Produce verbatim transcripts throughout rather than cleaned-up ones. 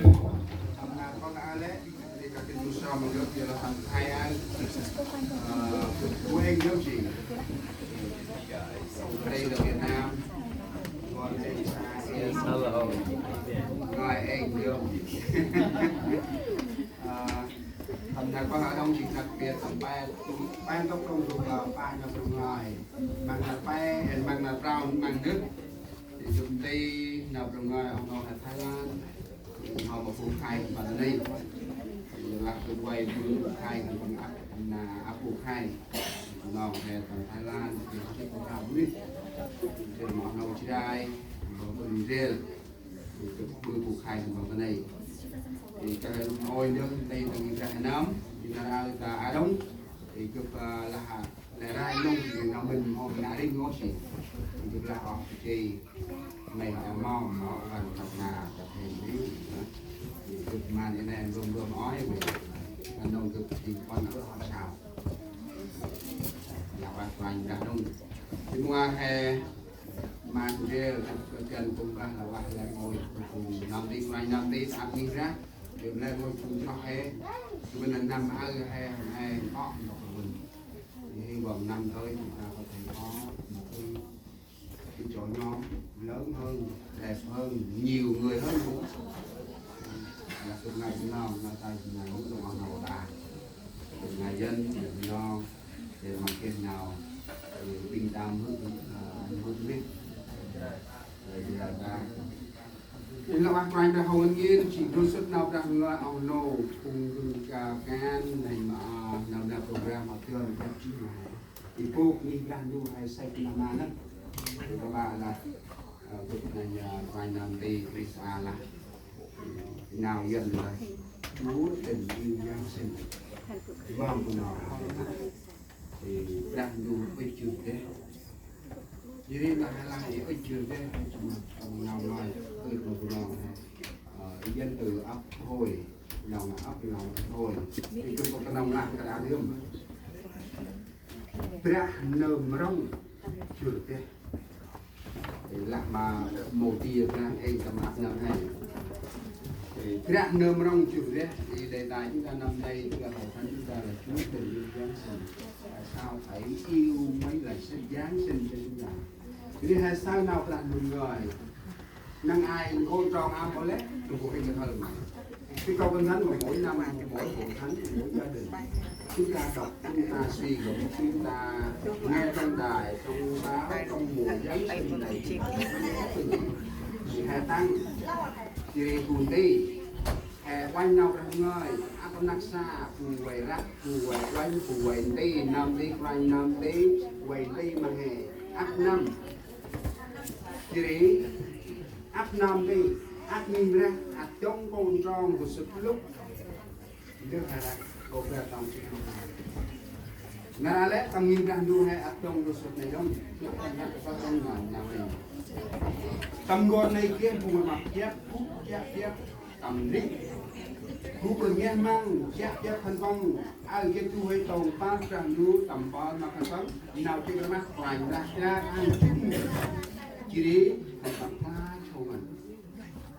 Hăm nau kon a lĕ, di kăk tu sa ma gâp, di lah hăm Thái An. Ơ, bu êng gâp jêng. Đây là Việt Nam. Kon êng sa êng. Yes, hello. Ngơi êng gâp. Ơ, hăm nau kon a đŏng jêng đặc biệt hăm pe, pe tôk trong gâp, ơ, pe nau Brah Ngơi. Măng nau pe, măng nau prao, măng Đức. Thì gâp nti nau Brah Ngơi, oh nô he Thái Lan. Hŏ ma bu khay ma ta nây. Lah gâp vay bu khay, gâp ăp, na ăp bu khay. Nau he ta Thái Lan, thì gâp ăp bu khay. Thì ma nau Jrai, ma bu Israel. Thì gâp bu khay ma ta nây. Thì ta ơi nơh, nti ta ngih Brah năm, thì na ta a đŏng. Thì gâp, ơ, lah Lĕ rai nông thì nau mĭn mâu na ri ngô si. Gâp lah oh si. May hŏ mâu, mâu ran tâp na tâp hên ri. Gâp man i nê rôm rôm oi we. Kan nông gâp ti păng ơ hŏ sao. Lah wah Kôranh Brah nông. Ti mua he man rêl gâp kơt găn kŭm bah lah wah lĕ ngôi kŭm năm ti Kôranh năm ti ăp ngih Brah. Gâp lĕ ngôi kŭm soh he. Gâp năn năm ơ he he tok ntok kŭm. Hy vọng năm tới chúng ta có thể có một cái, cái chỗ nhóm lớn hơn, đẹp hơn, nhiều người hơn nữa. Là từ ngày hôm nay, ngày ta chỉ ngày hôm nay, hôm nay ta từ ngày dân, ngày hôm nay, để mà khi nào, ừ, bình đẳng hơn, à, hơn biết. Rồi thì là ta Ê, lah wah Kôranh Brah hŏ ngăn ngên, jêng ndrôm sŭt nau Brah Ngơi oh nô, phung gŭ ka kan, nây ma, a, nau nau program ma tơl, jăp jêh ma. I bôk ngih Brah Ndu he săch nau ma nây. Ê, ba ba lah, ơ, bôk nây, ơ, Kôranh Ndu nti, Krist a lah. Nau Yuăn lah. Chúa tình yêu giáng sinh. Mong của nó. Ê, Brah Ndu ŭch jŭr deh. Jêh ri lah, lah i ŭch jŭr deh, ŭch jŭr deh, tâm nau ngơi, ŭch jŭr deh, ơ, i Yuăn từ ấp Hồi, lòng ấp lòng Hồi. Thì gâp kơt tâm nau lah kơ đa đưm. Brah Nơm Rŏng jŭr deh. Thì lah ma mâu ti Brah êng tâm ăp năm he. Thì Brah Nơm Rŏng jŭr deh, thì đề tài chúng ta năm nay, tức là hội thánh chúng ta là Chúa Tình Yêu Giáng Sinh. Tại sao phải yêu mới là sẽ giáng sinh cho chúng ta? Thì hai sao nau Brah Ndu ngơi. Năng ai ngôi trong áo có lẽ, Trung Quốc anh hơn mà. Cái câu Kinh Thánh mà mỗi năm, mỗi hội thánh, mỗi gia đình, chúng ta đọc, chúng ta suy gẫm, chúng ta nghe trong đài, trong báo, trong mùa Giáng sinh này, thì hãy tăng, thì cùng đi. He uănh nau Brah Ngơi, ăp năk sa, bu vay răk, bu vay uănh, bu vay nti, năm di, uănh năm di, vay nti ma he, ăp năm. Jêh ri, ăp năm di, ăp ngih Brah, ăp dŏng kon trong, bu sŭt lŭk. Ndơ he răk, bu Brah tong si. Nar a lĕ, tâm ngih Brah Ndu he ăp dŏng bu sŭt nây dŏng. Năk tâm năk kơ dŏng nau, nau nây. Tâm ngăn nây geh, bu ma kiăp, bu kiăp, kiăp. Tâm rih. Gŭ bơh ngeh măng, chiă chiăp khân păng, aơ geh du huê tông păr Brah Ndu tâm păr ma khân păng, nau chih rmah Kôranh Brah Yêsu ăn jŭm. Jêh ri khân păng kla chô ngăn.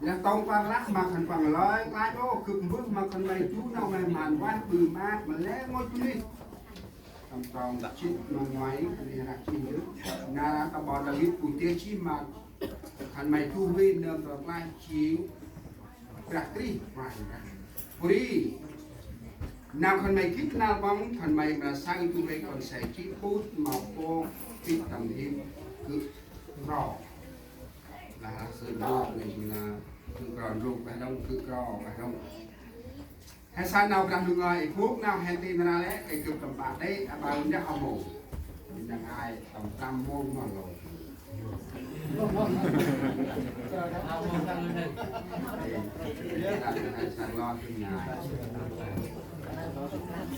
Lah tông păr lah ma khân păng lơi, kla chô gâp mbơh ma khân may du nau ngăn mhan vah ƀư maak ma lĕ ngôch bunuyh. Tâm trong jê̆t ma nguay, bunuyh răk jêh ri. Nar tâm ƀon Đavid bu deh jêh ma khân may du huê nơm tơklaih jêng Brah Krist, Brah, Brah. Pô ri, nau khân may gĭt năl păng, khân may mra saơ du huê kon se jê̆ put ma pô gĭt tâm hip gŭ kro. Lah, lah, sơ dô, nây jêng lah gŭ kro, ndrôk, bah dŏng, gŭ kro, bah dŏng. He saơ nau Brah Ndu ngơi, i bôk nau he nti nar a lĕ, i gâp tâm pă đê, aƀaơ ndah hŏ mông. Ndah ai, tâm prăm mông ma lôch. He saơ lo tu ngai.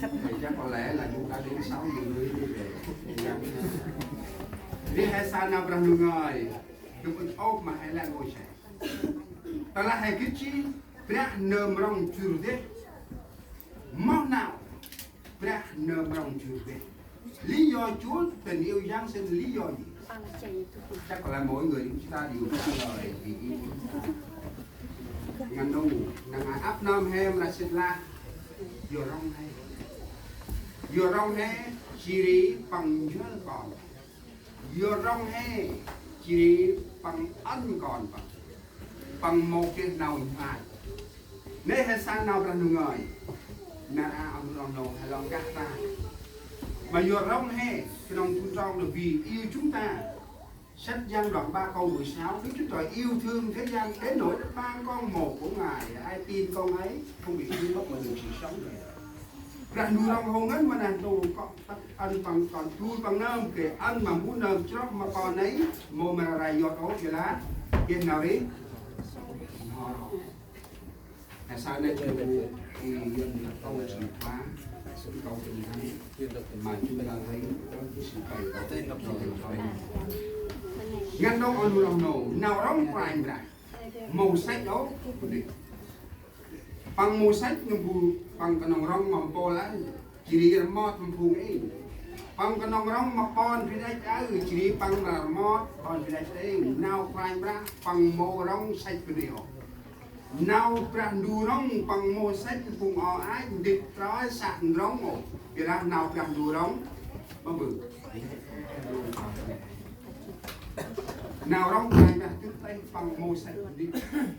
He chắc có lẽ là chúng ta đến sáu giờ rưỡi đi về. Ri he saơ nau Brah Ndu ngơi, gâp ŭch ôp ma he lĕ ngôi se. Tơ lah he gĭt jêh, Brah Nơm Rŏng jŭr deh. Moh nau, Brah Nơm Rŏng jŭr deh. Lý do Chúa tình yêu Giáng sinh, lý do gì? Chắc là mỗi người chúng ta đều trả lời vì ý muốn ta. Ngăn nô, năng ai ăp nơm he mra sĭt lah. Yor rŏng he. Yor rŏng he, jêh ri păng njuăl kon. Yor rŏng he, jêh ri păng ăn kon păng. Păng mâu geh nau nhuach. Nê he sa nau Brah Ndu ngơi. Nar a ăn rŏng nô he lŏng gah ta. Mà yor rŏng he, knŏng phung trong là vì yêu chúng ta. Sách Giăng đoạn ba câu mười sáu, Đức Chúa Trời yêu thương thế gian đến nỗi đã ban con một của Ngài, ai tin con ấy không bị thua lỗ mà được sự sống đời đời. Brah Ndu rŏng hô ngăn ma neh ntu, kŏ ăn păng, kŏ dul păng nơm, gay ăn ma mbu nơm chroh ma kon nây, mâu mra rai yot ôh, yor lah geh nau ri. He sa nê, i Yuăn là câu chìa khóa, câu Kinh Thánh mà chúng ta thấy có cái sự bày tỏ trong Kinh Thánh. Ngăn nô ăn rŏng nô, nau rŏng Kôranh Brah mâu săch ôh. Păng mâu săch nơm bu, păng knŏng rŏng ma mpôl aơ, jêh ri rmot ma phung êng. Păng knŏng rŏng ma ƀon bri đăch aơ, jêh ri păng mra rmot ƀon bri đăch êng. Nau Kôranh Brah păng mâu rŏng săch bri ôh. Nau Brah Ndu rŏng păng mâu săch phung o ach ndĭt trôi sah ndrŏng ôh. Yor lah nau Brah Ndu rŏng ma bơh. Nau rŏng Kôranh Brah tŭ têh păng mâu săch bri.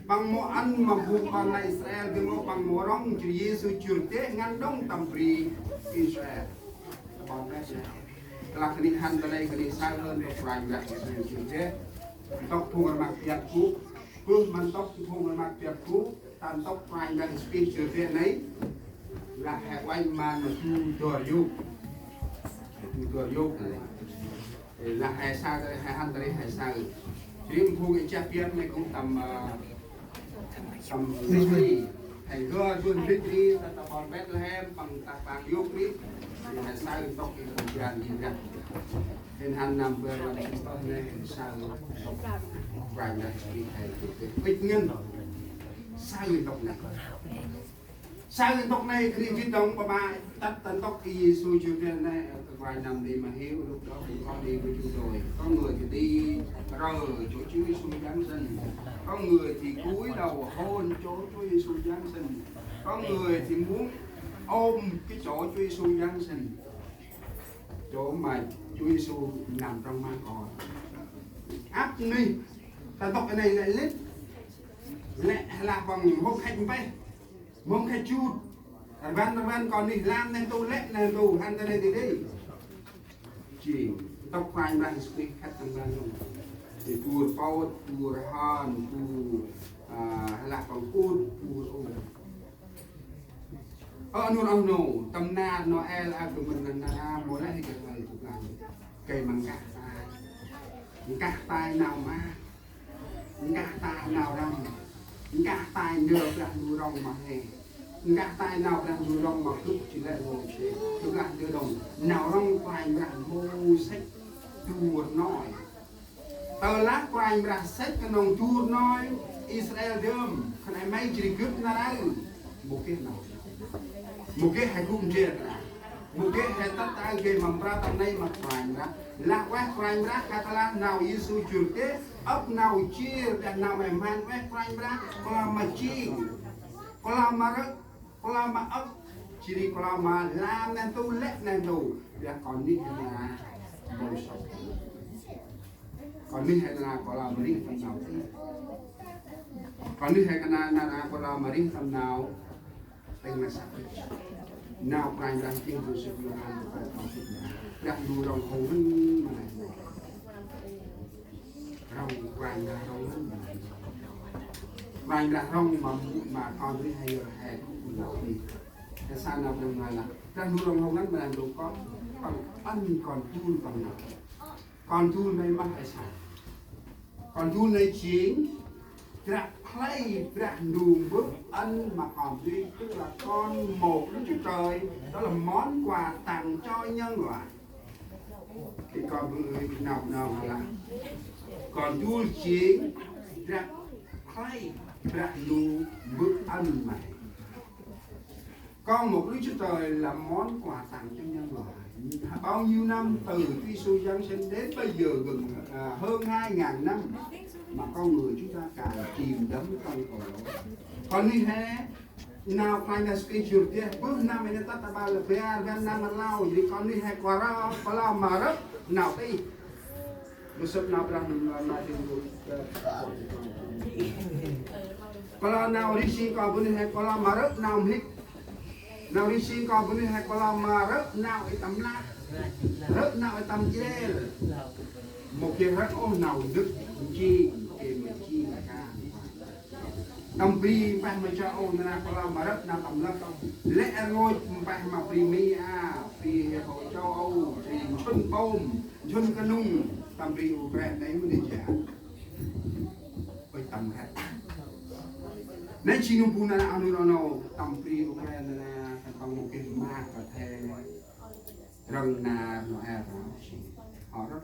Păng mâu ăn ma bu kon nây Israel dơm ôh, păng mâu rŏng Yêsu jŭr deh ngăn đŏng tâm bri Israel. Ƀon Bêtlêhem. Lah kơt nây hăn ta nây kơt nây saơ hơn Kôranh Brah Yêsu jŭr deh. Ntŭk phung rmăk biăp gŭ. Bơh ma ntŭk phung rmăk biăp gŭ. Ta ntŭk Kôranh Brah Yêsu jŭr deh nây. Lah he uănh ma ma du dor yôk. Du dor yôk nây. Lah he saơ, he hăn ta ri he saơ. Jêh ri phung i chah biăp nây gŭ tâm, ơ, tâm Brit Ri. He gơnh bơh Brit Ri, ta ta ƀon Bêtlêhem, păng ta păng yôk ri. Jêh ri he saơ ntŭk i Kôranh Brah. Hên hăn năm bơh wan sĭt tơh nây he saơ ntŭk Kôranh Brah Yêsu he. Ŭch ngăn. Saơ ntŭk nây. Saơ ntŭk nây kơt nây jêh đŏng ƀa ƀă tât ta ntŭk Yêsu jŭr deh nây, ơ, Kôranh năm đi mà hiu, lúc đó thì con đi với chúng tôi. Có người thì đi rờ chỗ Chúa Giêsu giáng sinh. Có người thì cúi đầu hôn chỗ Chúa Giêsu giáng sinh. Có người thì muốn ôm cái chỗ Chúa Giêsu giáng sinh. Chỗ mà Chúa Giêsu nằm trong ma cỏ. Ăp nây, ta ntŭk nây lĕ lĕ. Lĕ lah păng mâu khăch mpeh. Mông kha jut. Rvăn rvăn kon nih lam neh ntu lĕ neh ntu hăn ta neh ti dih. Jêng ntŭk Kôranh Brah Yêsu Krist khât tâm ban nông. Ti bu rpôt, bu rhơn, bu, a, lah păng ŭt, bu rŭng. Ơ, nŭr oh nô, tâm nar Noel a gâp mĭn năn nar a mâu lĕ gâp ngơi gâp ngăn. Gay ma nkah tay. Nkah tay nau ma. Nkah tay nau răm. Nkah tay ndơ Brah Ndu rŏng ma he. Nkah tay nau Brah Ndu rŏng ma gâp jêh lĕ rngôch he. Gâp lah ndơ đŏng. Nau rŏng Kôranh Brah mâu sĕch du rnoi. Tơ lah Kôranh Brah sĕch knŏng du rnoi Israel dơm. Khân ay may jêh ri gâp nar aơ. Mâu geh nau. Mâu geh he gŭ ndrel kna. Mâu geh he tât aơ geh ma mprơ tâm nây ma Kôranh Brah. Lah ueh Kôranh Brah khât lah nau Yêsu jŭr deh, ăp nau jêr, dah nau may mhan ueh Kôranh Brah, kla ma jêng, kla ma rơ̆k, kla ma ăp, jêh ri kla ma lam neh ntu lĕ neh ntu. Dah kon nih he na mâu sŏk. Kon nih he na kla ma rih tâm nau tih. Kon nih he na na kla ma rih tâm nau Têng ma săk. Nau Kôranh Brah jêng du sŭk Yôhan kô̆ kơt ma sŭk ma. Brah Ndu rŏng hô ngăn ma neh. Rŏng Kôranh Brah rŏng ngăn ma neh. Kôranh Brah rŏng ma, ma kon ri he yor he kŭ nau ri. He sa nau Brah Ndu lah. Brah Ndu rŏng hô ngăn ma neh ntu kon. Păng ăn kon dul păng nau. Kon dul nây mah he sa. Kon dul nây jêng drăp khlay Brah Ndu mbơh ăn ma kon dul, tức là con một Đức Chúa Trời, đó là món quà tặng cho nhân loại. Thì kon dul nây nau nau lah. Kon dul jêng drăp khlay Brah Ndu mbơh ăn ma he. Con một Đức Chúa Trời là món quà tặng cho nhân loại. Bao nhiêu năm từ Chúa Giêsu giáng sinh đến bây giờ gần, à, hơn hai ngàn năm mà con người chúng ta càng chìm đắm trong tội lỗi. Kon ni he nau khlay na ski jur deh bơh năm ene tat aba le bar bar năm rlau. Jadi kon ni he kora kora ma rơ̆ nau ti. Mŭt sŭp nau Brah năm nau na ti bu. Kora nau risi ko bu ni he kora ma rơ̆ nau mhĭk. Nau risi ko bu ni he kora ma rơ̆ nau i tâm lah. Rơ̆ nau i tâm jrel. Mâu geh rơ̆ ôh nau ndâk nji, geh nji na ka. Tâm bri mpeh ma châu Âu na kora ma rơ̆ nau tâm lah ôh. Lĕ rngôch mpeh ma bri Mi a, bri he hô châu Âu, bri njŭn pôm, njŭn knŭng, tâm bri Ukraine nây mâu di jêh. Ôi tâm rơ̆. Nây jêng nơm bu na anu no no, tâm bri Ukraine na, tâm mâu geh ma ka the. Răng na no e ra. Hŏ rơ̆